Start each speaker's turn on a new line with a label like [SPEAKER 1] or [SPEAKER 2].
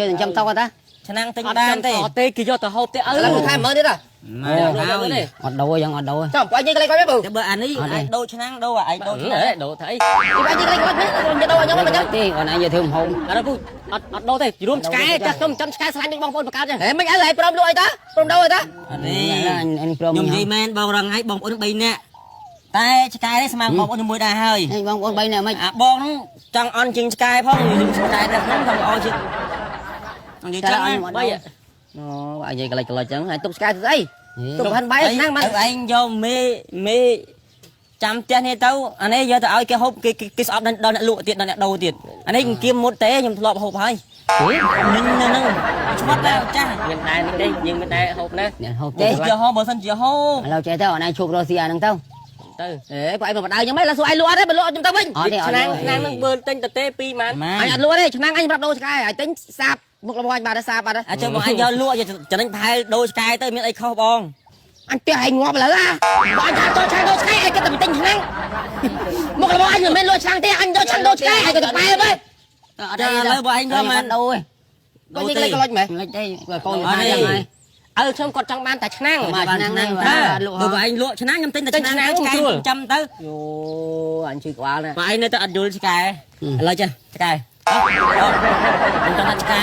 [SPEAKER 1] យើងចិញ្ចឹមតោកតា
[SPEAKER 2] ឆ្នាំងទិញ
[SPEAKER 3] អត់
[SPEAKER 2] បានទេ
[SPEAKER 3] ចាំអត់ទេគេយកទៅហូបទេអើ
[SPEAKER 4] ឥឡូវថែមមើលទៀតហ៎
[SPEAKER 2] ម៉ែហើយ
[SPEAKER 1] អត់ដូរយ៉ាងអត់ដូរ
[SPEAKER 4] ចាំបងឯងនិយាយកន្លែងគាត់ទេបង
[SPEAKER 2] តែបើអានេះ
[SPEAKER 1] អត់ទេ
[SPEAKER 2] អាចដូរឆ្នាំងដូរអាឯងដូរឆ្នាំង
[SPEAKER 3] ដូរទៅអី
[SPEAKER 4] បងឯងនិយាយកន្លែងគាត់ទេខ្ញុំដូរខ្ញុំមិនចឹង
[SPEAKER 1] ទេអូនឯងយកធ្វើម្ហូប
[SPEAKER 3] អត់ពូអត់អត់ដូរទេរួមឆ្កែចាស់ខ្ញុំចាំឆ្កែស្លាញ់ដូចបងប្អូនបង្កើតចឹង
[SPEAKER 4] ហេមិនអីហើយព្រមលក់អីតាព្រមដូរអីតា
[SPEAKER 2] អត់ទេ
[SPEAKER 1] អញព្រម
[SPEAKER 2] ខ្ញុំនិយាយមែនបងរងថ្ងៃបងប្អូន3នាក់តែឆ្កែនេះស្មើបងប្អូនមួយដែរហើយ
[SPEAKER 1] នេះបងប្អូន3នាក់មិន
[SPEAKER 2] អាបងហ្នឹងចង់អន់ជាងឆ្កែផងឆ្កែតែខ្ញុំចង់ល្អជាងនិយាយចឹងណា
[SPEAKER 3] បី
[SPEAKER 4] អូបងនិយាយកន្លែងកន្លែងចឹងហើយទុកឆ្កែទៅស្អីទុកហាន់បាយឆ្នាំងបាន
[SPEAKER 2] ឯងយកមេមេចាំផ្ទះនេះទៅអានេះយកទៅឲ្យគេហូបគេគេស្អប់ដល់អ្នកលក់ទៀតដល់អ្នកដូរទៀតអានេះគៀមមុតទេខ្ញុំធ្លាប់ហូបហើយនឹងនឹងឆ្វាត់ដែរចាស់
[SPEAKER 3] មានដែរនេះទេយើងមានដែរហូបណា
[SPEAKER 1] អ្នកហូបទេ
[SPEAKER 2] ជាហូបបើសិនជាហូប
[SPEAKER 1] ឥឡូវចេះទៅអូនឯងឈប់រកស៊ីអាហ្នឹងទៅ
[SPEAKER 3] ទៅ
[SPEAKER 4] អេបងឯងមកបដៅខ្ញុំហ៎ឡើយសួរឯងលក់អត់ទេបើលក់ខ្ញុំទៅវិញ
[SPEAKER 1] អត់ទេអត់
[SPEAKER 3] ឆ្នាំង
[SPEAKER 1] ទេ
[SPEAKER 3] ឆ្នាំងនឹងបើទិញទៅទេពីរម៉ាន
[SPEAKER 2] ម៉ា
[SPEAKER 4] អញអត់លក់ទេឆ្នាំងអញប្រាប់ដូរឆ្កែឲ្យទិញសាបមុខរបស់អញបាទសាបបាទ
[SPEAKER 2] អាចបងឯងយកលក់យកចំណេញផែលដូរឆ្កែទៅមានអីខុសបង
[SPEAKER 4] អញផ្ទះឯងងាប់ឥឡូវហ่าបើអញថាដូរឆ្នាំងដូរឆ្កែឯងគិតតែទិញឆ្នាំងមុខរបស់អញមិនមែនលក់ឆ្នាំងទេអញដូរឆ្នាំងដូរឆ្កែឯងក៏ទៅបែបហ៎
[SPEAKER 1] អត់ទេ
[SPEAKER 2] ឥឡូវបងឯងយកមក
[SPEAKER 1] ដូរ
[SPEAKER 4] បងនិយាយកន្លែងកន្លែងមែន
[SPEAKER 1] ទេលិចទេកូនថាយ៉ាងហើយ
[SPEAKER 3] អើខ្ញុំគាត់ចង់បានតែឆ្នាំង
[SPEAKER 1] មកឆ្នាំងហ្នឹង
[SPEAKER 2] បាទ
[SPEAKER 1] លក់
[SPEAKER 2] បើបងឯងលក់ឆ្នាំងខ្ញុំទិញតែឆ្នាំងឆ្កែចាំទៅ
[SPEAKER 4] យោអញជឿក្បាលណា
[SPEAKER 2] បងឯងនៅតែអត់យល់ឆ្កែឥឡូវចេះឆ្កែខ្ញុំចង់ថាឆ្កែ